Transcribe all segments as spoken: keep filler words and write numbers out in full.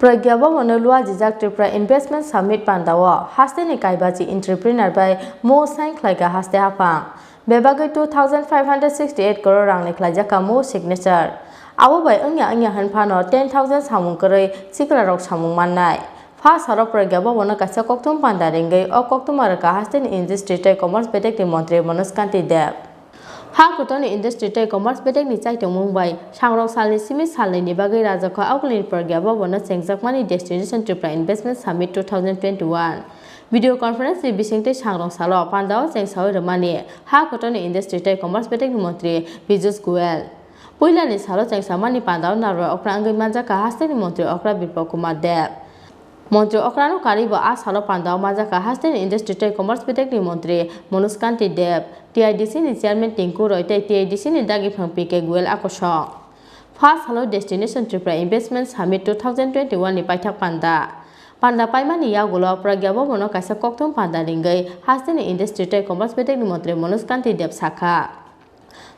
Pragya Bhavan-o luajijak Tripura Investment Summit pandao hasteni kaibachi entrepreneur bai mou sign khlaikha haste haphang. Bebagwi two thousand five hundred sixty eight crore rangni khlaijakha mou signature. Abo bai wngya wngya hwn phano ten thousand samung kwrwi sikrarok samung mannai. Pha salo Pragya Bhavan-o kaisa kokthum panda ringwi o koktwma rwkha hasteni Industry tei Commerce bedekni montri Manoj Kanti Deb. Ha kotorni Industry tei Commerce bedekni chaitongmung bai sangrong salni simi salnwini bagwi Rajakha Augulini Pragya Bhavan-o chengjakmani Destination Tripura Investment Summit two thousand twenty-one video conference ni bisingtwi sangrong salo pandao chengsaui rwmani ha kotorni Industry tei Commerce bedekni montri Piyush Goyal. Puilani salo chengsamani pandao narwai okra wngwi manjakha hasteni montri okra Biplab Kumar Deb. Montri okrano karwi bo a salo pandao manjakha hasteni Industry tei Commerce bedekni montri Manoj Kanti Deb, T I D C ni chairman Tinku Roy tei T I D C ni dagiphang P K Goyal a kosong. Pha salo Destination Tripura Investment Summit two thousand twenty-one ni paithak panda. Panda paimani yagulo Pragya Bhavan-o kaisa kokthum panda ringwi hasteni Industry tei Commerce bedekni montri Manoj Kanti Deb sakha.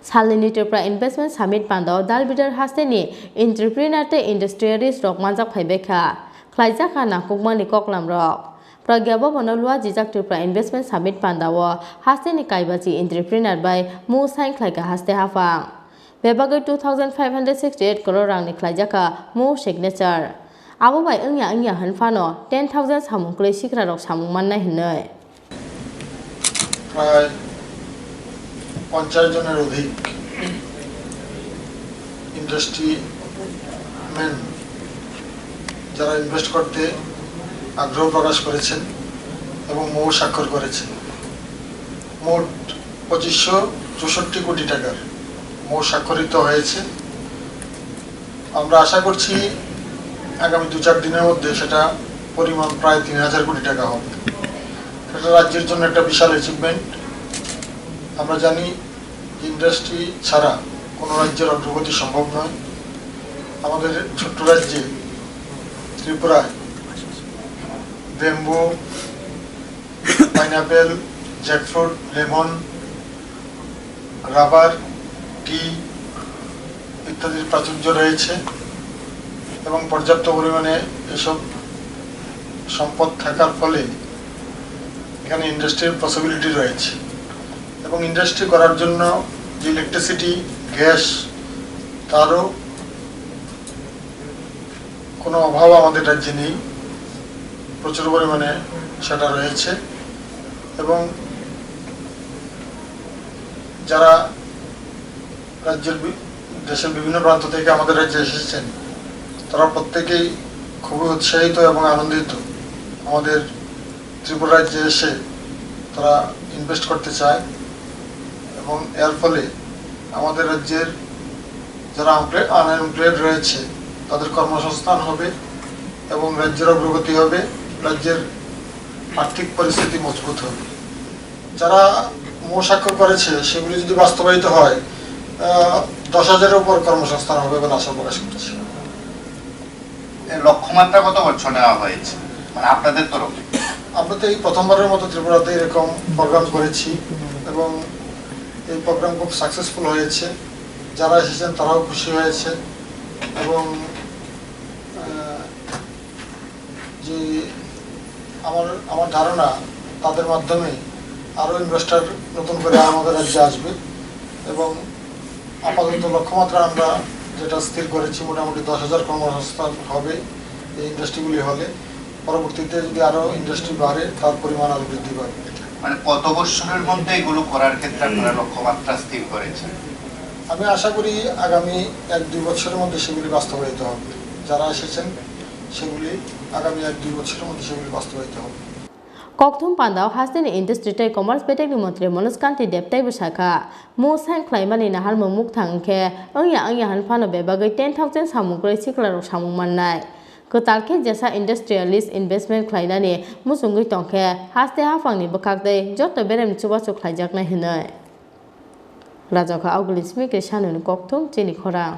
Salnini Tripura Investment Summit pandao dalbidal hasteni entrepreneur tei industrialist rok manjak phaibaikha, khlaijakha nangkukmani koklamrok. Pragya Bhavan-o luajijak Tripura Investment Summit pandao hasteni kaibachi entrepreneur bai mou sign khlaikha haste haphang. Bebagwi two thousand five hundred sixty eight crore rangni khlaijakha mou signature. Abo bai wngya wngya hwn phano ten thousand samung kwrwi sikrarok samung mannai hwnwi. প্রায় পঞ্চাশ জনের অধিক industry man যারা ইনভেস্ট করতে আগ্রহ প্রকাশ করেছেন এবং মৌ স্বাক্ষর করেছেন। মোট পঁচিশশো চৌষট্টি কোটি টাকার মৌ স্বাক্ষরিত হয়েছে। আমরা আশা করছি আগামী দু চার দিনের মধ্যে সেটা পরিমাণ প্রায় তিন হাজার কোটি টাকা হবে। সেটা রাজ্যের জন্য একটা বিশাল অ্যাচিভমেন্ট। আমরা জানি ইন্ডাস্ট্রি ছাড়া কোনো রাজ্যের অগ্রগতি সম্ভব নয়। আমাদের ছোট্ট রাজ্যে ত্রিপুরায় bamboo, pineapple, jackfruit, lemon, rubber, tea ইত্যাদির প্রাচুর্য রয়েছে এবং পর্যাপ্ত পরিমাণে এসব সম্পদ থাকার ফলে এখানে ইন্ডাস্ট্রির পসিবিলিটি রয়েছে এবং ইন্ডাস্ট্রি করার জন্য যে ইলেকট্রিসিটি, গ্যাস, তারও কোনো অভাব আমাদের রাজ্যে নেই, প্রচুর পরিমাণে সেটা রয়েছে। এবং যারা রাজ্যের বি-, দেশের বিভিন্ন প্রান্ত থেকে আমাদের রাজ্যে এসেছেন, তারা প্রত্যেকেই খুবই উৎসাহিত এবং আনন্দিত আমাদের ত্রিপুরা রাজ্যে এসে তারা ইনভেস্ট করতে চায় এবং এর ফলে আমাদের রাজ্যের যারা আনপ্লে-, আনএমপ্লয়েড রয়েছে তাদের কর্মসংস্থান হবে এবং রাজ্যের অগ্রগতি হবে, রাজ্যের আর্থিক পরিস্থিতি মজবুত হবে। যারা মৌ স্বাক্ষর করেছে সেগুলি যদি বাস্তবায়িত হয়, আহ, দশ হাজারের উপর কর্মসংস্থান হবে বলে আশা প্রকাশ করছি। এ লক্ষ্যমাত্রা কত বছর নেওয়া হয়েছে, মানে, আপনাদের তরফে? আমরা তো এই প্রথমবারের মতো ত্রিপুরাতে এরকম প্রোগ্রাম করেছি এবং এই প্রোগ্রাম খুব সাকসেসফুল হয়েছে। যারা এসেছেন তারাও খুশি হয়েছে এবং, আহ, যে আমার, আমার ধারণা তাদের মাধ্যমে আরও ইনভেস্টর নতুন করে আমাদের রাজ্যে আসবে এবং আপাতত লক্ষ্যমাত্রা আমরা যেটা স্থির করেছি, মোটামুটি দশ হাজার কর্মসংস্থান হবে এই ইন্ডাস্ট্রিগুলি হলে। পরবর্তীতে যদি আরও ইন্ডাস্ট্রি বাড়ে, তার পরিমাণ আরও বৃদ্ধি পাবে। মানে, কত বছরের মধ্যে এগুলো করার ক্ষেত্রে আপনারা লক্ষ্যমাত্রা স্থির করেছেন? আমি আশা করি আগামী এক দুই বছরের মধ্যে সেগুলি বাস্তবায়িত হবে। যারা এসেছেন, সেগুলি আগামী এক দুই বছরের মধ্যে সেগুলি বাস্তবায়িত হবে। Kokthum pandao hasteni Industry tei Commerce bedekni montri Manoj Kanti Deb teibo sakha, mung sign khlaimani naharmung mukthang wngkhe wngya wngya hwn phano bebagwi ten thousand samung kwrwi siklarok samung mannai. Kwtal khe jesa industrialist investment khlainani muchungwi tongkhe haste haphangni bwkhaktwi joto beremni chubachu khlaijaknai hwnwi. Rajakha Augulini simi Krishanoni kokthum chini khorang.